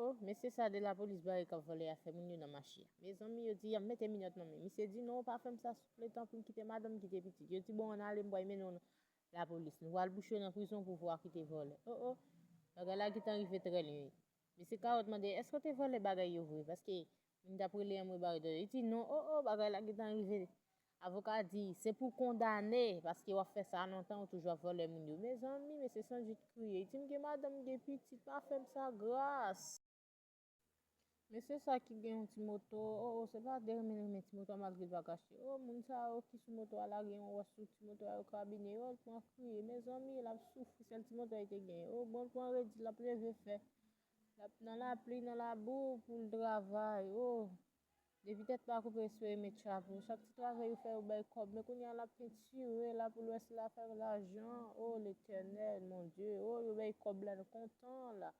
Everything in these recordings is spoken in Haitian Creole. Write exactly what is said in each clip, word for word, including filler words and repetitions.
Oh, mesye sa de lapolis bare k ap vòlè afè moun yo nan mache a. Mezanmi, yo di y ap mete minòt nan men. Misye di, "Non, ou pa fè m sa, souple, tanpri, m kite madanm, m kite pitit." Yo di, "Bon, ann ale, m pral mennen w nan lapolis. Nou pral bouche w nan prizon pou vwa kite vòlè." Oh, oh, bagay la gentan rive trè lwen. Mesye Kawòt mande, "Èske w te vòlè bagay yo vre?" Paske moun t ap rele anmwe bare dòlè. Li di, "Non, oh, oh, bagay la gentan rive." Avoka di, "Se pou kondane, paske w ap fè sa lontan, ou toujou ap vòlè moun yo." Mezanmi, mesye Sandjit kriye. Li di, "M gen madanm, m gen pitit, pa fè m sa, gras." Mesye sa ki gen yon ti moto, oh, oh, se pa de renmen renmen ti moto a malgre l pa ka achte. Oh, moun sa yo ki sou moto a lage yon wòch sou ti moto a, yo krabinen yo, l pran kriye. Mezanmi, l ap soufri, sèl ti moto a li te genyen. Oh, bon, l pran redi, l ap leve fè. L ap nan lapli, nan labou pou l travay. Oh, depi tèt pa koupe, espere met chapo. Chak ti travay yo fè, yo bay kòb. Men kounye a, l ap pentire, l ap lwès, l ap fè lajan. Oh, Letènèl, mon Dye. Oh, yo bay kòb la, l kontan la.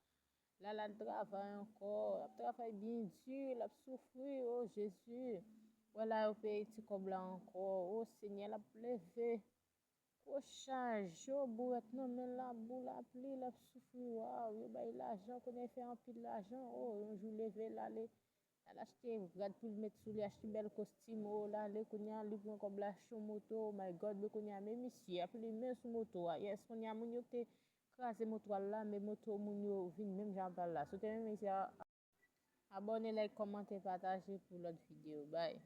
La, l al travay ankò. L ap travay byen di, l ap soufri. Oh, Jezi. Wè la, yo peye ti kòb la ankò. Oh, Senyè, l ap leve. Gwo chaj, yo bourèt nan men l, labou, lapli, l ap soufri, waw, yo bay lajan, kounye a l fè anpil lajan, oh, yon jou leve, l ale, l al achte rad pou l met sou li, achte bèl kostim, oh, l ale, kounye a, li pran kòb la, achte yon moto, oh my God, men kounye a, men misye ap limen sou moto a, yes, kounye a, moun yo ki te kraze moto a la, men moto moun yo vin menm jan ak pa l la. Si w te renmen misye a, abòne, like, kòmante, pataje pou lòt videyo, bye.